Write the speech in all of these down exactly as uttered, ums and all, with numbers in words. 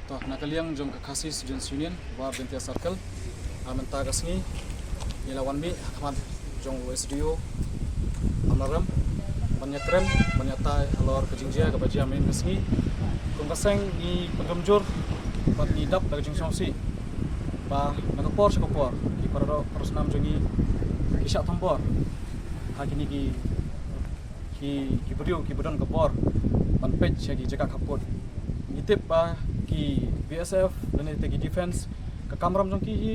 To, na ka liang jong ka Khasi Students Union, War Jaintia Circle, ha mynta ka sngi ngi la wan mih ha khmat jong u S D O Amlarem ban ïakren, ban ïatai halor ka jingjia kaba jia mynne ka sngi. Kum ka seng ngi pynrem jur bad ngi dap da ka jingsngewsih ba na ka por sha ka por ki para doh para snam jong ngi ki shah thombor ha kine ki ki, ki briew kiba don ka bor ban peit sha ki jaka khappud. Ngi tip ba ki B S F lane te ki defense ka kamram jong ki hi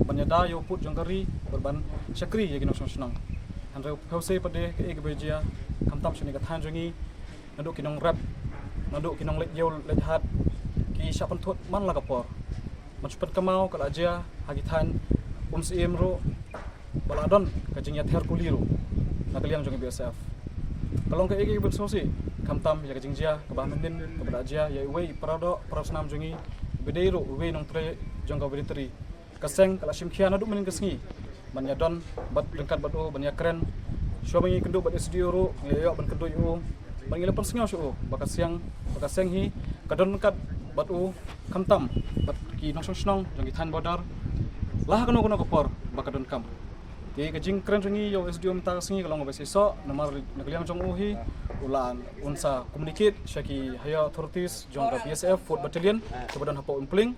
ban ïada ïa u pud jong ka ri bad ban shakri ïa ki nongshong shnong. Hynrei phew sei pat de kaei kaba jia khamtam shane ka thaiñ jong ngi, naduh ki nongrep, naduh ki nongleit ïew leit hat, ki shah pynthut man la ka por. Ban shu pynkynmaw ka la jia ha ki thaiñ Umsyiem ruh ba la don ka jingïather kuli ruh na ka liang jong ka B S F. Ka long kaei kaei ban sngewsih khamtam ïa ka jingjia kaba mynnin kaba la jia ïa iwei i para doh para snam jong ngi, ba dei ruh iwei i nongtrei jong ka Voluntary. Ka seng ka la shim khia naduh mynnin ka sngi ban ïadon bad ryngkat bad u ban ïakren. Shuwa ba ngi kynduh bad S D O ruh ngi la ïoh ban kynduh ïa u bad ngi la pynsngew sha u ba ka seng, ba ka seng hi ka don ryngkat bad u khamtam bad ki nongshong shnong jong ki thaiñ border la ha kano kano ka por ba ka donkam. Te ka jingkren jong ngi ïa u S D O mynta ka sngi ka long kaba seisoh namar na ka liang jong u hi u la, un sa communicate sha ki higher authorities jong ka B S F Fourth Battalion kaba don hapoh Umpling.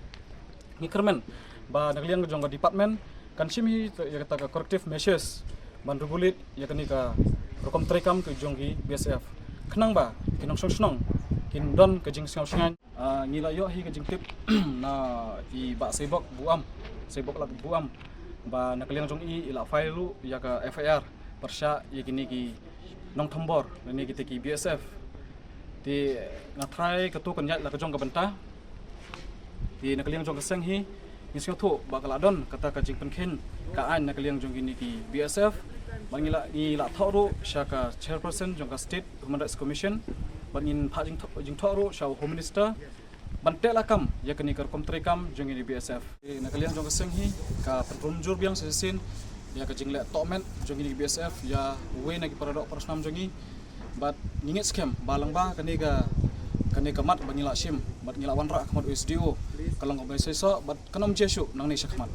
Ngi kyrmen ba na ka liang jong ka department kan shim hi ïa kata ka corrective measures ban regulate ïa kane ka rukom treikam ka jong ki B S F khnang ba ki nongshong shnong kin don ka jingsngew shngaiñ. Ah, ngi la ïoh hi ka jingtip na i Bah Seibok Buam, Seibok Lad Buam, ba na ka liang jong i i la file ruh ïa ka F I R pyrshah ïa kine ki nongthombor lane kita ki B S F. Te nga tharai kato kan ïaid la ka jong ka bynta. Te na ka liang jong ka seng hi ngi sngewthuh ba ka la don kata ka jingpynkheiñ ka aiñ na ka liang jong kine ki B S F. Ba ngi la, ngi la thoh ruh sha ka chairperson jong ka State Human Rights Commission. Ba ngin phah jingthoh, jingthoh ruh sha u Home Minister ban teh lakam ïa kane ka rukom treikam jong kine ki B S F. Te na ka liang jong ka seng hi ka pynrem jur biang sa shisien ïa ka jingleh tohmet jong kine ki B S F ïa uwei na ki para doh para snam jong ngi. Bad ngi ngeit skhem ba lyngba kane ka, kane ka mat ba ngi la shim bad ngi la wanrah ha khmat u S D O ka long kaba seisoh bad kan ym jia shuh nangne sha khmat.